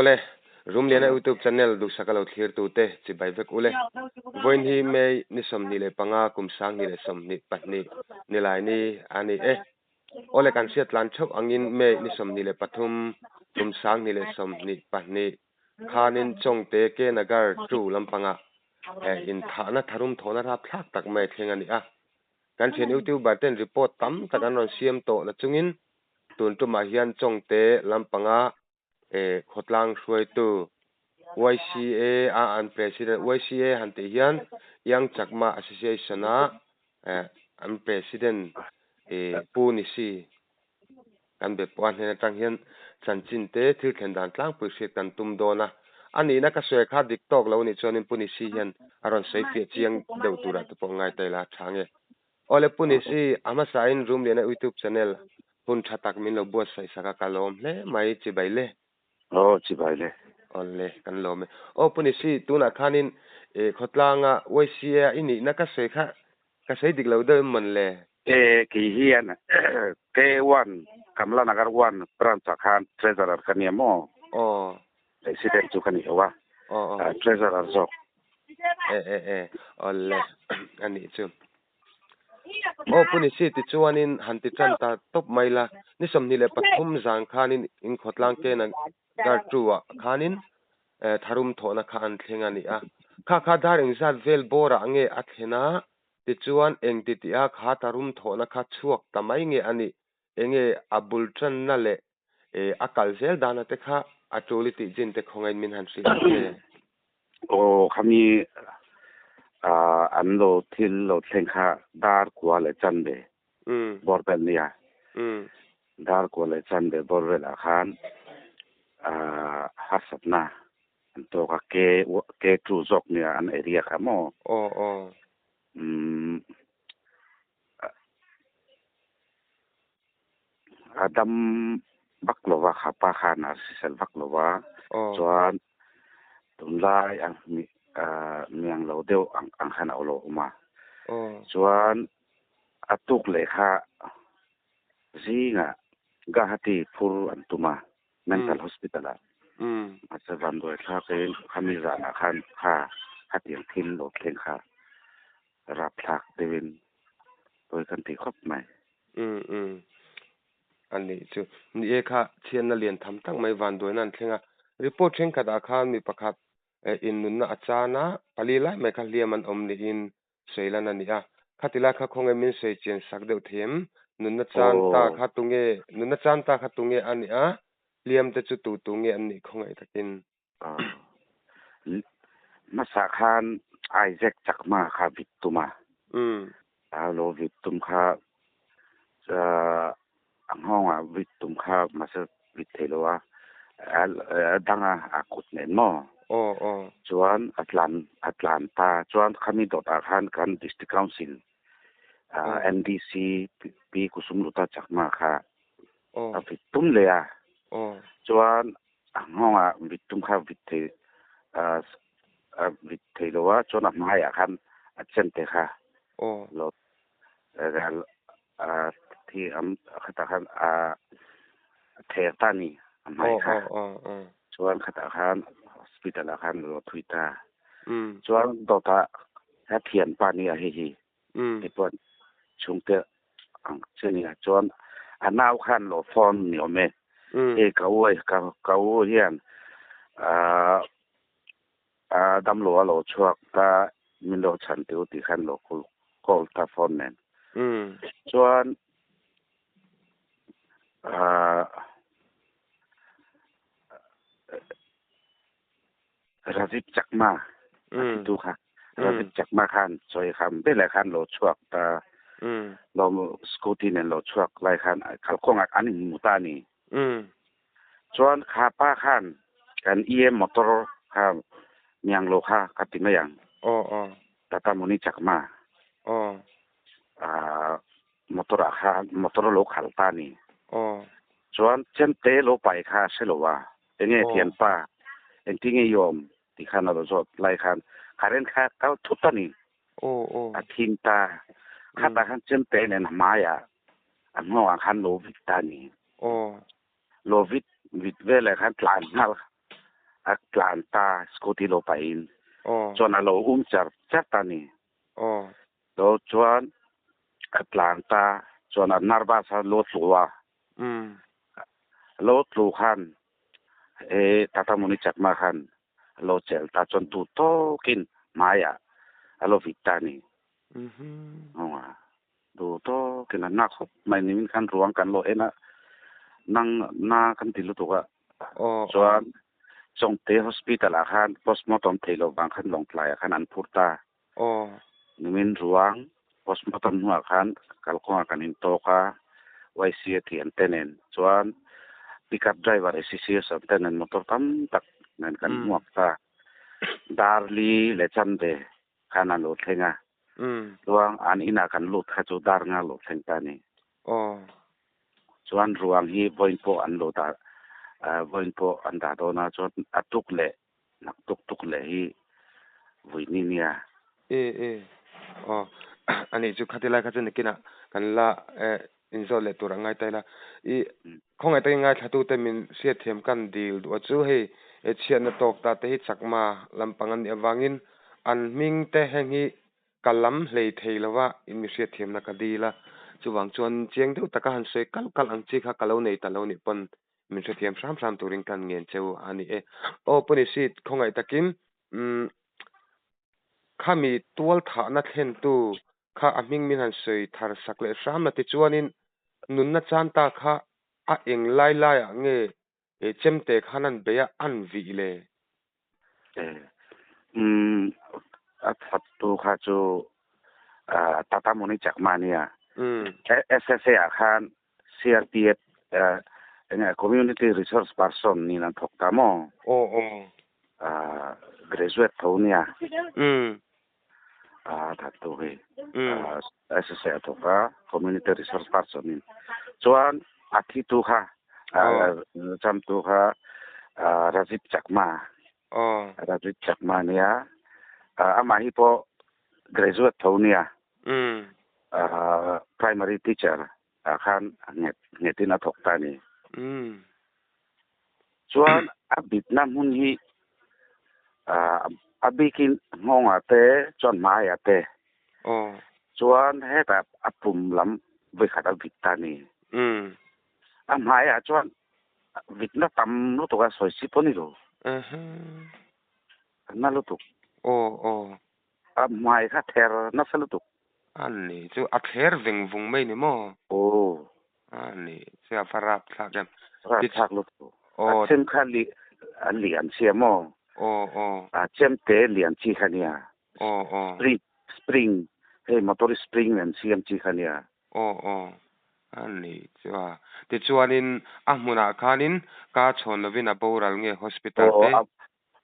Awle, Rumliana YouTube channel duhsaka lo thlirtute chibai vek ule. Vawiin hi May ni 25 kum 2022 nilaini a ni e. Awle kan hriat tlan theuh angin May ni 23 kum 2022 khanin Chawngte K Nagar 2 lampangah inthahna tharum thawhna rapthlak tak mai thleng a ni a. Kan thian YouTuber ten report tam tak an rawn siam tawh na chungin tun tumah hian Chawngte lampanga khawtlang hruaitu YCA a an president YCA han tih hian Young Chakma Association a an president Pu Nisi kan be pawh a hnen atang hian chanchin te thil thlen dan tlangpui hriat kan tum dawn a. A nihna ka sawi kha dik tawk lo nih chuanin Pu Nisi hian a rawn sawi fiah chiang deuh turah te pawh ngai ta ila tha nge. Awle Pu Nisi, a hmasain Rumliana YouTube channel hun tha tak min lo buatsaih sak a, ka lawm hle mai, chibai le. Aw, chibai le. Awle, kan lawm e. Aw Pu Nisi, tunah khanin khawtlanga YCA i nihna ka sawi kha ka sawi dik lo deuh em mawn le? E, kei hian K1, Kamla Nagar 1 branch ah khan Treasurer ka nia maw? Aw. President chu ka ni lo a, Treasurer zawk. E, e, e, awle, a nih chu. Aw Pu Nisi tichuanin han ti tan ta tawp mai la, ni 23 zan khanin in khawtlang K Nagar 2 ah khanin tharum thawhna kha an thleng a ni a. Kha kha dar engzat vel bawrah nge a thlen a, tichuan engti tih a kha tharum thawhna kha chhuak ta mai nge a nih, enge a bul tanna leh a kal zel dana te kha a tul i tih chin te khawngain min han hrilh ang che. Aw khami an lo thil lo thleng kha dar kua leh chanve bawr vel nia. Dar kua leh chanve bawr velah khan harsatna an tawk a, K K2 zawk nia an area kha maw? Aw aw. A dam vak lo va, kha pa khan a hrisel vak lo va, chuan tunlai ang miang lo deuh ang khan a lo awm a. Chuan a tuk leh kha zingah Guwahati phur an tum a, mental hospital ah. Mahse vanduai thlakin khami zanah khan kha khatiang thil lo thleng kha rapthlak deuhin pawi kan ti khawp mai. Umm umm. A nih chu. Ni e kha chhiatna lian tham tak mai vanduaina an thleng a. Report thenkhatah khan mi pakhat innunna a chan a, pali lai mai kha hliam an awm niin sawi lan a ni a. Khati lai kha khawnge min sawi chian sak deuh thei em? Nunna chan ta kha tunge, nunna chan ta kha tunge a nih a, hliam te chu tu tu nge an nih khawngaih takin? Hmasa khan Isaac Chakma kha vit tum a. A lo vit tum kha a nghawngah vit tum kha mahse vit thei lo a, a dang a, a kut nen maw? Aw aw. Chuan a tlan a tlan ta chuan khami dawtah khan kan District Council MDC Pi Kusumluta Chakma kha a vit tum leh a. Chuan a nghawngah vit tum kha vit thei a vit thei lo a, chuan a hmaiah khan a chen te kha lo thi khatah khan a thek ta a ni a hmai kha. Chuan khatah khan hospital ah khan lo thui ta. Chuan dawtah a thianpa nia hei hi te pawh chhungte ang che nia chuan a nau khan lo phone ni awm e. Hei ka u ka u hian damlo a lo chhuak ta min lo chhan teh u tih khan lo call ta phone nen. Chuan Rajiv Chakma a titu kha Rajiv Chakma khan sawi khan veleh khan lo chhuak ta lo scooty nen lo chhuak lai khan kalkawngah an inhmu ta a ni. Chuan kha pa khan kan EM motor kha miang lo kha ka ti mai ang. Tata Muni Chakma motor ah khan motor lo khalh ta a ni. Chuan chemte lo pai kha a hre lo a. Enge thianpa engtin nge i awm tih khan a lo zawt lai khan current kha kal thut a ni. A thin ta. Khatah khan chemte nen hmaiah a hnawngah khan lo vit ta a ni. Lo vit vit veleh khan tlan nghal. A tlan ta scooty lo pahin chuan a lo um char char ta ni. Lo chuan a tlan ta chuan a nervous a lo tlu a. Lo tlu khan he Tata Muni Chakma khan a lo chelh ta chuan duh tawkin hmaiah a lo vit ta ni. Duh tawkin a na khawp mai nimin khan ruang kan lo en a, nang na kan ti lutuk a. Chuan Chawngte Hospital ah khan postmortem theih loh vang khan Lawngtlai ah khan an phur ta. Nimin ruang postmortem hnuah khan kalkawngah kan intawk a, YCA tih an te nen chuan pickup driver ACCS an te nen motor tam tak nen kan hmuak ta. Darli leh Chande khan an lo thleng a. Ruang an inah kan lut kha chu dar nga lo thleng ta a ni. Chuan ruang hi vawiin pawh an lo dah vawiin pawh an dah dawn a, chuan a tuk leh nak tuk tuk leh hi vui ni nia. E e aw a nih chu khati lai kha chu nikinah kan la inzawt leh tur a ngai ta ila. I khawngaih takin ngaithlatute min hriatthiam kan dil duh a chu hei he chhiatna tawk ta te hi chakma lampang an nih avangin an hming te heng hi ka lam hlei thei lo va in mi hriatthiamna ka dil a. Chuvang chuan chiang deuh taka han sawi kalh kalh ang chi kha ka lo nei ta lo nih pawn min hrethiam hram hram turin kan ngen cheu a ni e. Aw Puni seat khawngaih takin umm khami tual thahna thlentu kha a hming min han sawi thar sak leh hram la tichuanin nunna chan ta kha a eng lai laiah nge he chemte khan an bei a an vih le? Umm a thattu kha chu Tata Moni Chakma nia. SSA ah khan CRPF enge Community Resource Person niin an thawk ta maw? Aw aw. Graduate tho nia. Thattu hi SSA a thawk a Community Resource Person in. Chuan a thitu kha chamtu kha Rajiv Chakma. Rajiv Chakma nia. Amah hi pawh graduate tho nia. Primary teacher ah khan nghet in a thawk ta a ni. Chuan a bitna hmun hi a bikin nghawngah te chuan hmaiah te chuan hetah a pum lam vawikhat a bit ta a ni. A hmaiah chuan bitna tam lutuk a sawi si pawh ni lo. A na lutuk. A hmai kha ther nasa lutuk. A ni chu a thler veng vung mai ni maw? Aw. A ni chu a va rap thlak em. Rap thlak lutuk. A chem kha li a lian sia maw? Aw aw. A chem te lian chi kha nia. Aw aw. Spring spring hei motor spring nen siam chi kha nia. Aw aw. A ni chu a. Tichuanin a hmunah khanin ka chhawn lovin a boral nge hospital te? Aw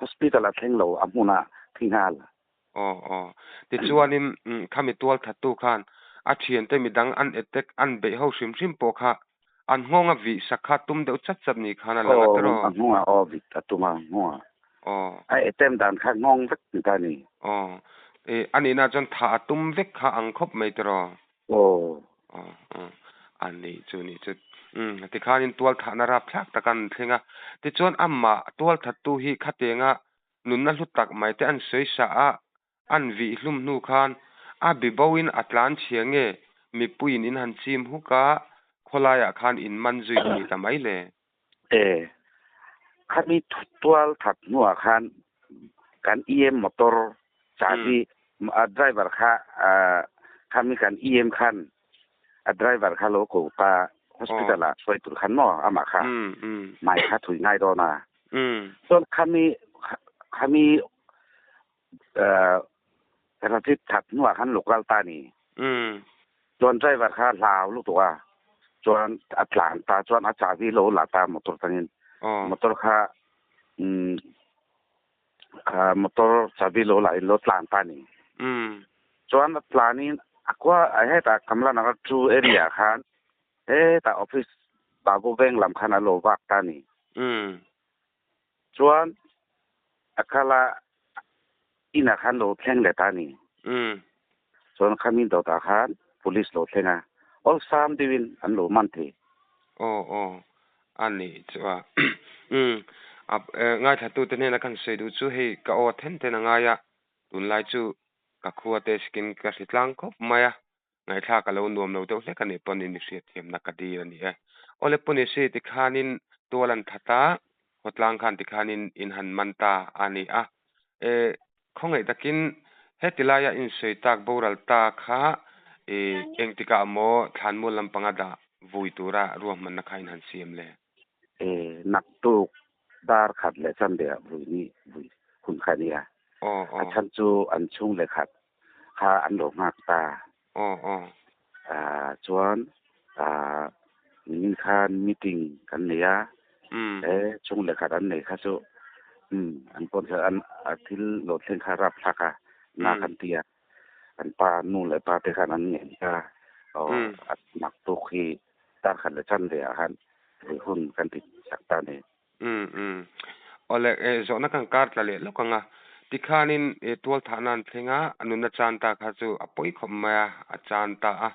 Hospital a thleng lo, a hmunah thi nghal. Aw aw. Tichuanin khami tual thattu khan a thiante midang an attack an beih ho hrim hrim pawh kha an nghawng a vih sak kha tum deuh chat chat ni khan a lang a tiraw? Aw, a nghawngah aw vih a tum a, nghawngah. Aw. A attempt dan kha nghawng vek ni ta ni. Aw. E, a nihna chuan thah a tum vek kha ang khawp mai tiraw? Aw. Aw aw. A nih chu nih chu. Umm tikhanin tual thahna rapthlak tak an thleng a. Tichuan amah tual thattu hi khatianga nunna hlu tak mai te an sawi sah a, an vih hlum hnu khan a bibo in a tlan chhia nge mipuiin in han chim huk a, khawlaiah khan in man zui thei ta mai le. E, khami tual that hnuah khan kan EM motor chahbi a driver kha khami kan EM khan a driver kha lo ko ta hospital ah hruai tur khan maw amah kha hmai kha thui ngai dawn a. Chuan khami khami Rajit that hnuah khan local ta ni. Chuan driver kha hlau lutuk a, chuan a tlan ta chuan a chahbi lo la ta motor tangin. Motor kha motor chahbi lo la in lo tlan ta ni. Chuan a tlan in a khua hetah Kamla Nagar 2 area khan hetah office Babu Veng lam khan a lo vak ta ni. Chuan a kal a inah khan lo thleng leh ta a ni. Chuan khami dawtah khan police lo thleng a, awlsam deuhin an lo man thei. Aw aw, a nih chu a. A ngaithlatute hnena kan sawi duh chu hei ka aw then then a ngai a, tunlai chu ka khua te skin ka hri tlang khawp mai a, ngaihthlak a lo nuam lo deuh hlek a nih pawn in i hriatthiamna ka dil a ni e. Awle Punisi tikhanin tual an that a, khawtlang khan tikhanin in han man ta a ni a. E, khawngaih takin heti laia insawi tak boral ta kha i engtikah maw thlanmual lampanga dah vui tura ruahmanna kha in han siam le? E, naktuk dar khat leh chanve ah vui ni vui hun kha a nia. A chhan chu an chhung leh khat kha an lo nghak ta. Chuan nimin khan meeting kan nei a, he chhung leh khat an nei kha chu an pawn kha an thil lo thleng kha rapthlak a na kan ti a, an pa nu leh pa te khan an ngen ta a naktuk hi dar khat leh chanve ah khan vui hun kan ti chak ta a ni. Umm umm. Awle eh zawhna kan kar tla leh lawk ang a, tikhanin eh tual thahna an thleng a, a nunna chan ta kha chu a pawi khawp mai a, a chan ta a.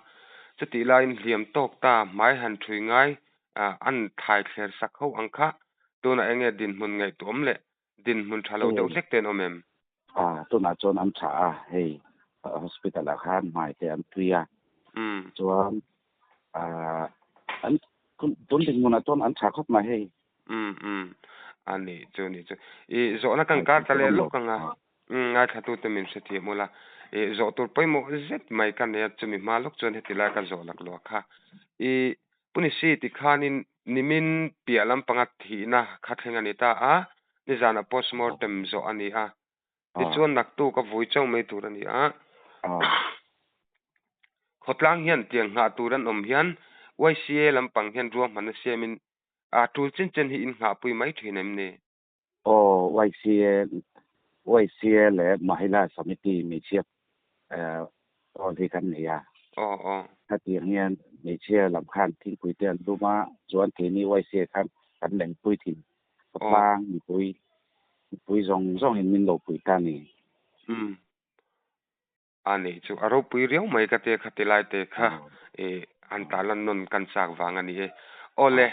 Chutih laiin hliam tawk ta hmai han thui ngai ah an thai thler sak ho ang kha, tunah enge dinhmun ngaihtuah awm leh dinhmun tha lo deuh hlek te an awm em? Ah tunah chuan an tha a, hei hospital ah khan hmai te an tui a, chuan ah an tun dinhmunah chuan an tha khawp mai hei. Umm umm a nih chu nih chu. I zawhna kan kar ta leh lawk ang a, umm ngaithlatute min hrethiam ula, i zawh tur pawimawh zet mai ka nei a, chumi hma lawk chuan heti lai ka zawh lak luah kha. I Punisi tikhanin nimin piah lampanga thihna kha thleng a ni ta a, nizanah postmortem zawh a ni a, tichuan naktuk a vui chauh mai tur a ni a. Khawtlang hian tiang nghah tur an awm hian YCA lampang hian ruahmanna siamin a tul chin chen hi in nghahpui mai thin em ni? Aw, YCA, YCA leh Mahila Samiti hmeichhia pawl hi kan nei a. Aw, aw. Hetiang hian hmeichhia lam khan thingpui te an lum a, chuan keini YCA khan kan lengpui thin. Khawtlang mipui, mipui zawng zawngin min lo pui ta a ni. Umm. A nih chu a ropui riau mai ka tia kha ti lai te kha i an ta lan nawn kan chak vang a ni e. Awle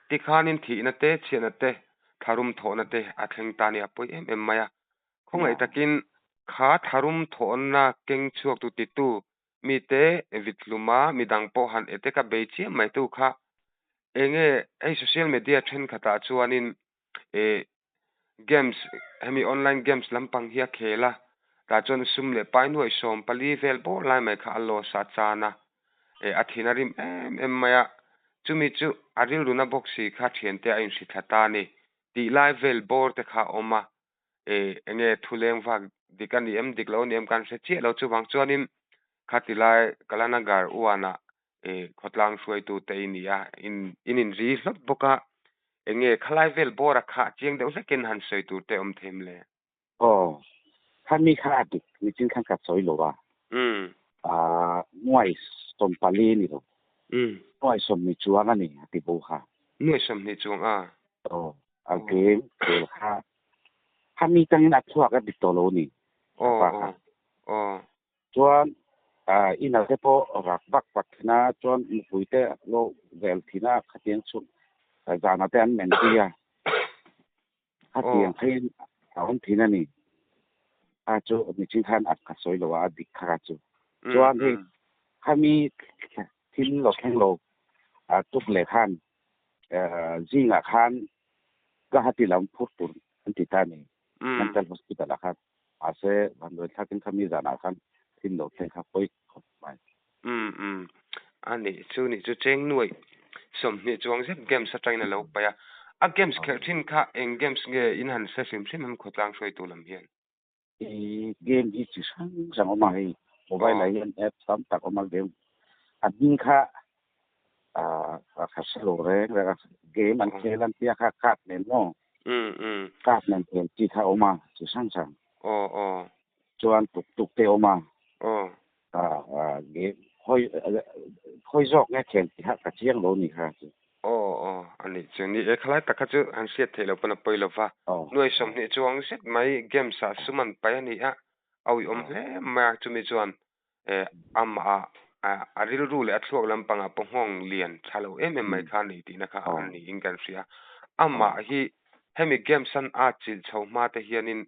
tikhanin thihna te chhiatna te tharum thawhna te a thleng ta a ni a pawi em em mai a. Khawngaih takin kha tharum thawhna keng chhuak tu titu mite vithluma midang pawh han ete ka bei chiam mai tu kha enge hei social media thenkhatah chuanin i games hemi online games lampang hi a khel a tah chuan sum leh pai nuaih sawm pali vel bawr lai mai kha a loss a chan a eh a thin a rim em em mai a chumi chu a rilruna bawk si kha thiante a inhri thla ta a ni tih lai vel bawr te kha a awm a eh enge thu leng vak dik a ni em dik lo a ni em kan hre chiah lo chuvang chuanin khati lai Kalanagar uanah eh khawtlang hruaitu te i ni a in in inri hlawt bawk a enge khalai vel bawr a khah chiang deuh hlekin han sawi tur te awm them le. Aw khami kha a dik nichin khan ka sawi lo a. Umm. Ah nuai sawmpali a ni lo. Umm. Nuai sawmhnih chuang a ni a ti bo kha. Nuai sawmhnih chuang a. Aw a game khel kha khami tangin a chhuak a dik tawh lo a ni. Aw aw aw. Chuan ina te pawh rak vak vak thin a, chuan nupui te lo vel thin a, khatiang chhun zana te an men pui a, khatiang pheiin a awm thin a ni. A chu nichin khan a ka sawi lo a, a dik kha ka chu. Chuan hei khami thil lo thleng lo tuk leh khan zingah khan Guwahati lam phur tur an ti ta a ni. Mental Hospital ah khan. Mahse, vanduai thlakin kha mi zanah khan thil lo thleng kha pawi khawp mai. Umm umm. A nih chu nih chu cheng nuaih 20 chuang zet games atangin a lo paih a. A games khelh thin kha eng games nge in han hre hrim hrim em khawtlang hruaitu lam hian? I game hi chi hrang hrang awm a hei mobile ah hian app tam tak awm a game a hming kha ah ka hre lo reng reng a game an khel an tia kha card nen maw card nen khel chi kha awm a chi hrang hrang chuan tuk tuk te awm a ah game hawi hawi zawk nge khel tih kha ka chiang lo ni kha chu. Aw aw a nih chu ni e khalai tak kha chu han hriat theih loh pawn a pawi lo va nuai 20 chuang zet mai games ah sum an paih a ni a a uiawm hle mai a chumi chuan eh amah ah a rilru leh a thluak lampangah pawh nghawng lian tha lo em em mai kha a nei tihna kha a niin kan hria amah hi. Hemi games an atchilh chho hma te hianin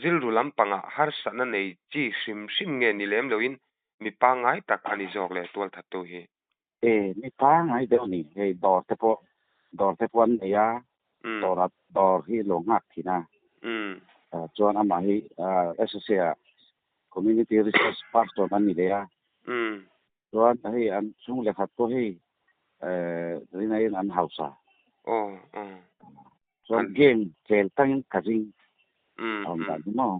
rilru lampangah harsatna nei chi hrim hrim nge ni lem loin mi pangngai tak a ni zawk le tualthattu hi. E, mi pangngai deuh a ni. Hei dawr te pawh dawr te pawh an nei a, dawrah dawr hi lo nghak thin a. Chuan amah hi SSA ah Community Resource Person an ni leh a. Chuan hei an chhung leh khat pawh hei rinaiin an hausa. Chuan game vel tangin ka ring a awm dan hi maw.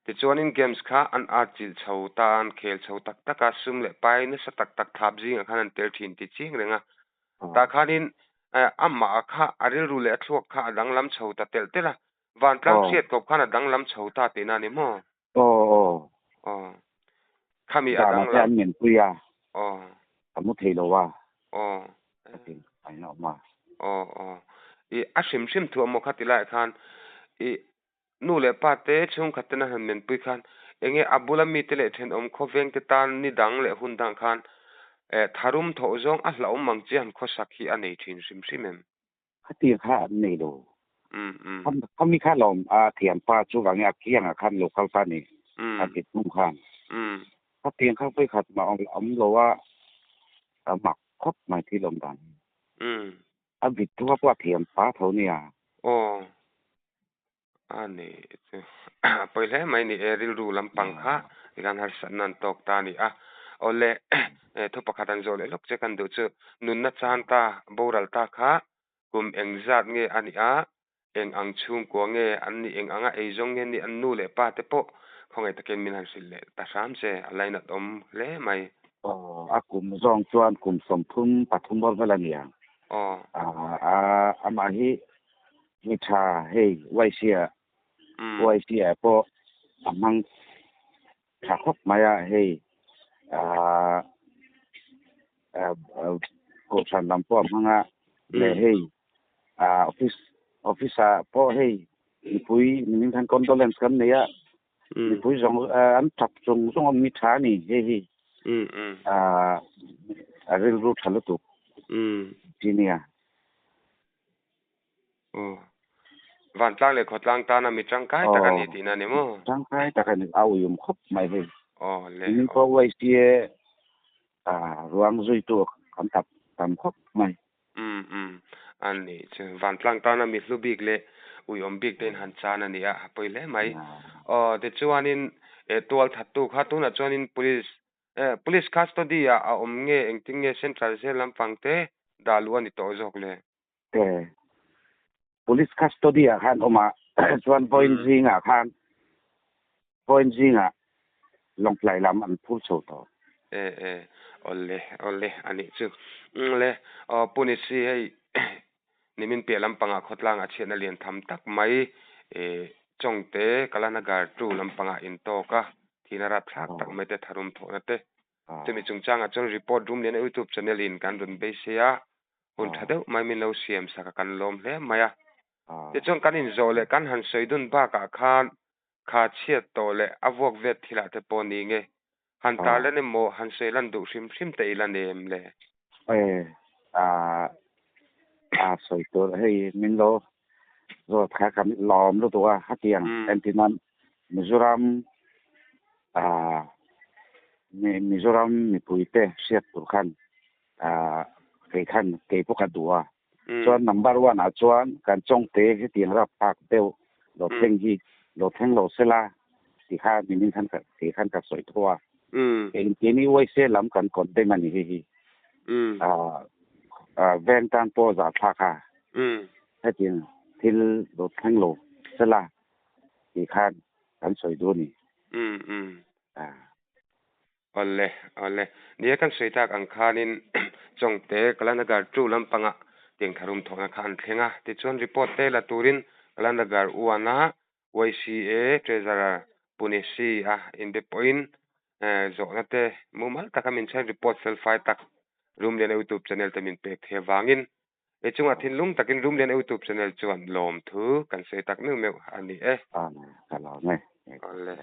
Tichuanin games kha an atchilh chho ta a, an khel chho tak tak a, sum leh pai nasa tak tak thlap zingah khan an tel thin tih chiang reng a. Tah khanin amah kha a rilru leh a thluak kha a danglam chho ta telh telh a, vantlang hriat kawp khan a danglam chho ta tihna a ni maw? Aw aw. Aw. Khami a Zana te danglam. an menpui a. Aw. Ka mu thei lo a. Aw. Ka ti a in a awm a. Aw aw. I a hrim hrim thu a maw kha ti laiah khan i nu leh pa te chhungkhat ten a han menpui khan enge a bula mite leh thenawm khawveng te tan ni dang leh hun dang khan tharum thawh zawng a hlauhawm ang chi han khawsak hi a nei thin hrim hrim em? Khatiang kha an nei lo. Khami kha lawm a thianpa chu vangin a kiangah khan lo kal ta ni a ti hnung khan. Khatiang kha vawikhat mah awm lo a, a mak khawp mai thil awm dan hi. A vit thu kha pawh a thianpa tho nia. Aw. A ni chu a pawi hle mai ni e, rilru lampang kha tikhan harsatna an tawk ta a ni a. Awle thu pakhat an zawh leh lawk che kan duh chu nunna chan ta boral ta kha kum eng zat nge a nih a, eng ang chhungkua nge an nih, eng anga eizawng nge nih an nu leh pa te pawh khawngaih takin min han hrilh leh ta hram che, a lainat awm hle mai. Aw, a kum zawng chuan kum 33 bawr vel a ni ang. Aw. A amah hi Mi tha hei YC ah YC ah pawh a hmang tha khawp mai a hei aah kohhran lam pawh a hmang a leh hei aah office office ah pawh hei mipui nimin khan condolence kan nei a mipui zawng an tap chung zawng a mi tha a ni hei hi aah a rilru tha lutuk ti nia. Aw. Vantlang leh khawtlang tana mi tangkai tak a ni tihna a ni maw? Tangkai tak a ni, a uium khawp mai hei. Aw le. Min pawh YCA ruang zuitu kan tap tam khawp mai. Umm umm. A ni chu. Vantlang tana mi hlu bik leh uiawm bik te in han chan a ni a, a pawi hle mai. Aw tichuanin tual thattu kha tunah chuanin police police custody ah a awm nge engtin nge central jail lampang te dah luh a ni tawh zawk le? Te police custody ah khan awm a chuan vawiin zingah khan vawiin zingah Lawngtlai lam an phur chho tawh. E e awle awle a nih chu le aw Pu Nisi hei nimin piah lampangah khawtlangah chhiatna lian tham tak mai e Chawngte Kalanagar tu lampangah intawk a thihna rapthlak tak mai te tharum thawhna te chumi chungchangah chuan report room lian youtube channel in kan rawn beisei a hun tha deuh mai min lo siam sak a kan lawm hle mai a. Tichuan kan inzawh leh kan han sawi dun bakah khan kha chhiat tawh leh a vuak vet thilah te pawh ni nge han tar lan emaw han sawi lan duh hrim hrim te ila nem le. E a a sawi tur hei min lo zawt kha kan lawm lutuk a hetiang entirnan Mizoram a Mizoram mipuite hriat tur khan ah kei khan kei pawh ka duh a chuan number one ah chuan kan chawngte hetiang rap phak deuh lo thleng hi lo thleng lo sela ti kha nimin khan ka kei khan ka sawi tho a engtin i uaise lam kan condemn a ni hei hi ah ah veng tan pawh zahthlak a hetiang thil lo thleng lo sela ti khan kan sawi duh a ni. Ah. Awle, awle. Nia kan sawi tak ang khanin Chawngte Kalanagar 2 lampangah tiang tharum thawhna kha an thleng a. Tichuan report te la turin Kalanagar 1-a YCA Treasurer Punesi a inbe pawhin zawhna te mumal taka min chhan report felfai tak Rumliana YouTube channel te min pek thei avangin i chungah thinlung takin Rumliana YouTube channel chuan lawmthu kan sawi tak meuh meuh a ni e. Ka lawm e. Awle.